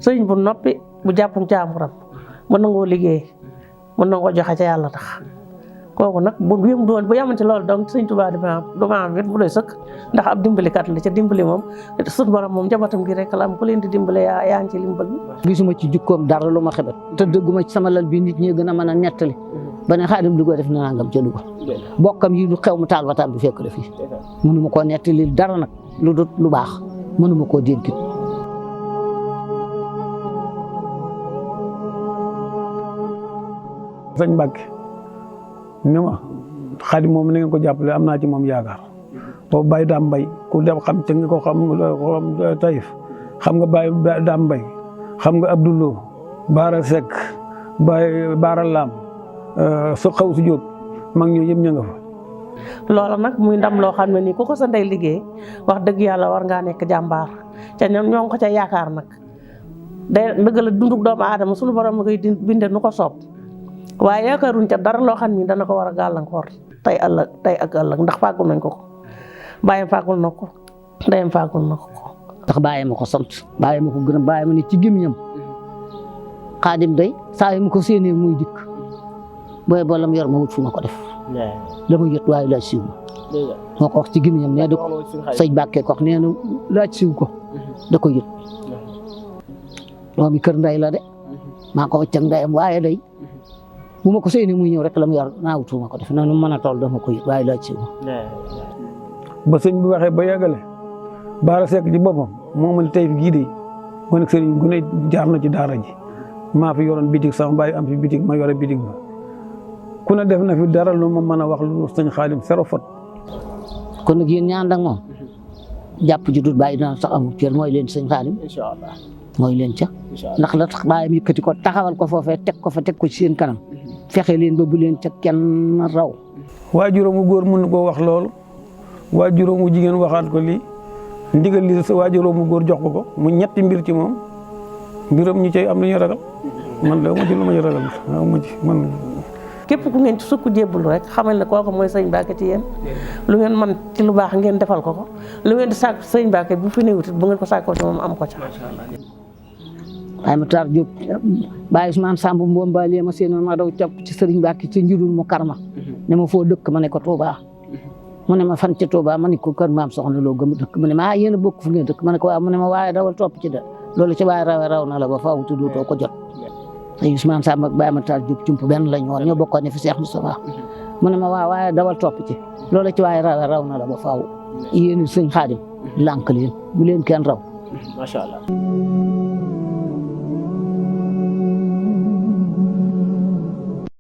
sëriñ bu noppi bu jàppug jaamuram mu nangoo liggéey mu nangoo joxe ca yàlla tax kooku nag bu yëm doon bu yamante loolu donc sëñ Tuubaa du ma am it bu doy sëkk ndax ab dimbalikat la ca dimbali moom suñu borom moom njabootam gi rek la am ku leen di dimbale yaa ngi ci li mu bëgg. gisuma ci jukkoom dara lu ma xebet te dëgguma ci sama lal bi nit ñi gën a mën a nettali ba ne Xaadim Louga def na nangam ca Louga bokkam yi lu xew mu taal wataal bi fekk la fii mënuma koo nettali dara nag lu dut lu baax mënuma koo dénkit. sëñ Mbàkke ni ma Xaadim moom na ngeen ko jàppale am naa ci moom yaakaar boobu Baye Dame Mbaye ku dem xam te nga ko xam Taïf xam nga Baye Dame Mbaye xam nga Abdoulou Baara Seck Baye Baara Lam so xaw si Jóob mag ñoo yëpp ña nga fa. loola nag muy ndam loo xam ne nii ku ko sa ndey liggéey wax dëgg yàlla war ngaa nekk jàmbaar ca ñoom ñoo ngi ko ca yaakaar nag day dëgg la dunduk doomu aadama suñu borom a koy binde nu ko soob waaye yaakaaruñ ca dara loo xam ni dana ko war a gàllankoor tey ak ëllëg ndax fàggul nañ ko bàyyam fàggul na ko ndeyam fàggul na ko. ndax bàyyi ma ko sant bàyyi ma ko gërëm bàyyi ma ne ci gémmiñam Xaadim day saa yu ma ko séenee muy dikk booy boolam yor ma wut fu ma ko def dama yët waaye laaj siw ma moo ko wax ci gémmiñam nee da ko sëñ Mbàkke ko wax nee na laaj siw ko da ko yët doomi kër ndey la de maa ko wàcc ak ndeyam waaye day bu ma ko séenee muy ñëw rek la mu yor naa wut fu ma ko def noonu mën a toll dama ko yët waaye laaj siw ma ba sëñ bi waxee ba yàggale Baara Seck ci boppam moo ma ne Taïf gii de ma ne sëriñ gu ne jaar na ci daara ji maa fi yoroon bitig sama baay am fi bitig ma yore bitig ba ku ne def na fi dara lu ma mën a wax lu sëñ Xaadim zéro faute. kon nag yéen ñaan ak moom jàpp ji dut bàyyi dina sax amul cër mooy leen sëñ Xaadim mooy leen ca ndax la tax bàyyam yëkkati ko taxawal ko foofee teg ko fa teg ko ci seen kanam fexe leen ba bu leen ca kenn raw. waajuram mu góor mën koo wax loolu waajuram mu jigéen waxaat ko lii ndigal li sa waajuram mu góor jox ko mu ñetti mbir ci moom mbiram ñu cay am lu ñu ragal man la ma ci lu ma ragal ma ci man. képp ku ngeen ci sukk jébbul rek xamal ne kooku mooy sëñ Mbàkke ci yéen lu ngeen man ci lu baax ngeen defal ko lu ngeen di sàkk sëñ Mbàkke bu fi néewutit bu ngeen ko sàkkoo ci moom am ko ca. waaye ma taar Jóob Baye Ousmane Samb mboom ba lee ma seenoon ma daw topp ci sëriñ Mbàkke ci njurul mu karma ne ma foo dëkk ma ne ko Touba mu ne ma fan ci Touba ma ne ko kër maam soxna loo gëm dëkk mu ne ma yéen a bokk fu ngeen dëkk ma ne ko waaw mu ne ma waaye dawal topp ci da loolu ci waaye raw na la ba faaw te dootoo ko jot. sëñ Ousmane Samb ak Baye Matar Diop cump benn lañ woon ñoo bokkoon ne fi Cheikh Moustapha mu ne ma waaw waaye dawal topp ci loolu ci waaye raw na la ba faaw yéen sëñ Xaadim lànk leen bu leen kenn raw. Macha Allah.